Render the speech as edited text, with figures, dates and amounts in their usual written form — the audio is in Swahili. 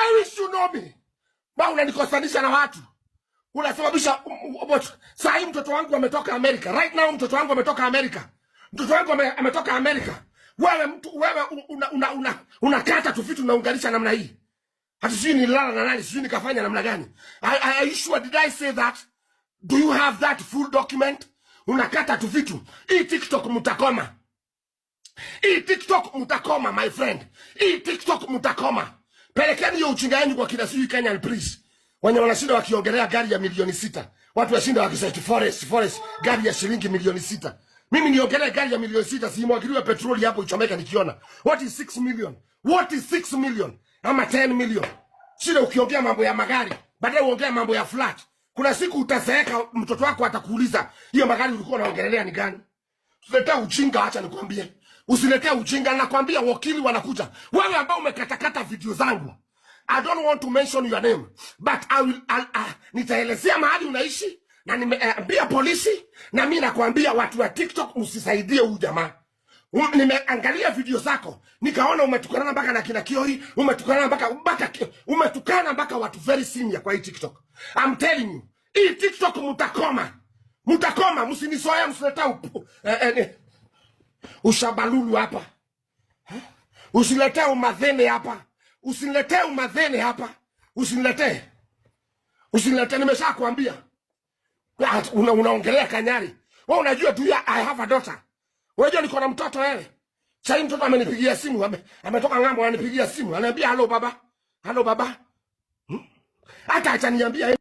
I wish you know me. Ba unanikosanisha na watu. Unasababisha saa hii mtoto wangu ametoka Amerika. Right now mtoto wangu ametoka Amerika. Mtoto wangu ametoka Amerika. Wewe mtu wewe unakata tu vitu, unaunganisha namna hii. Hata sijui nilala na nani, sijui nikafanya namna gani. Are you sure did I say that? Do you have that full document? Unakata tu vitu. Hii TikTok mtakoma. Hii TikTok mtakoma, my friend. Hii TikTok mtakoma. Pelekeni hiyo ujinga yenu kwa kina sijui Kenyan Prince. Wenye wanashinda wakiongelea gari ya milioni 6. Watu washinda wakisema forest, forest, gari ya shilingi milioni 6. Mimi niongelee gari ya milioni 6, si imwagiliwe petroli hapo ichomeke nikiona. What is 6 million? What is 6 million? Ama 10 million? Shida ukiongea mambo ya magari, baadaye uongea mambo ya flat. Kuna siku utazeeka, mtoto wako atakuuliza, "Hiyo magari ulikuwa unaongelelea ni gani?" Usiletee ujinga, acha nikwambie. Usiletee ujinga, nakwambia wakili wanakuja. Wewe ambao umekatakata video zangu, I don't want to mention your name, but I will, nitaelezea mahali unaishi na nimeambia polisi, na mi nakwambia watu wa TikTok, msisaidie huyu jamaa. Nimeangalia video zako, nikaona umetukana mpaka na kina Kioi, umetukana mpaka umetukana mpaka watu very senior kwa hii TikTok. I'm telling you, hii TikTok mtakoma. Mtakoma, msinizoea, msileta ushabalulu hapa. Usiletee umadhene hapa. Usiniletee umadhene hapa. Usiniletee. Usiniletee, nimeshakwambia. Unaongelea Kanyari. Wewe unajua tu ya, I have a daughter. Unajua niko na mtoto wewe. Sasa mtoto amenipigia simu, ametoka ng'ambo, ananipigia simu. Ananiambia, "Hello baba. Hello baba." Hata acha niambia.